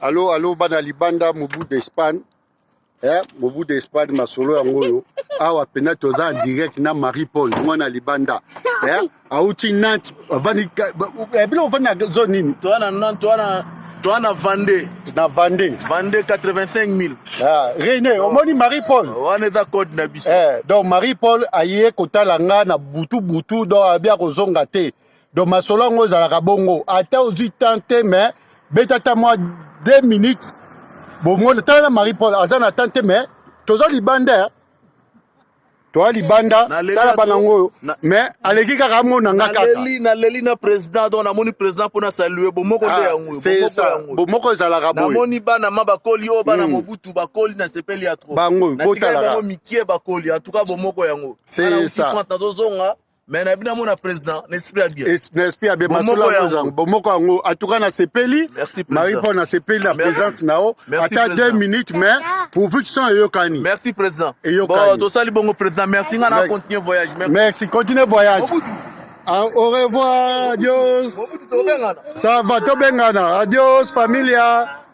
Allo allo bana libanda mobu d'Espagne eh, mobu d'Espagne masolo yango oyo awa pena toza en direct na Marie Paul mwana libanda eh, auti Nantes avandi eh, bino ovandi na zone nini? Toa na Nantes, toa na toa na Vendée. Na Vendée. Vendée 85 000. Ah, René, omoni Marie Paul. Wana eza code na biso. Eh, donc Marie Paul aye kotala nga na butu butu donc abi akozonga te. Donc masolo yango ezalaka bongo ata ozwi temps te mais beta ata mwa 2 minutes bomona tala na Marie Paul aza na temps te mais toza libanda toza libanda tala bana yango oyo mais aleki kaka amona nga kaka naleli na président donc namoni président mpo na salue bomoko nde ah, yango c'est ça bomoko ezalaka boye namoni bana ma bakoli oyo bana Mobutu bakoli na sepeli ya trop bango botalaka bango mikie bakoli en tout cas bomoko yango c'est ça nazozonga mais na bino amona président na esprit ya bien na esprit ya bien masolo yango bomoko yango en tout cas nasepeli Marie Paul nasepeli na présence na yo ata 2 minutes mais pourvu que son eyokani. Merci président. Eyokani. Bon tosali bongo président, merci nga na continuer voyage. Merci, merci continuer voyage. Ah, au revoir, adios. Ça va, tobengana. Adios, familia.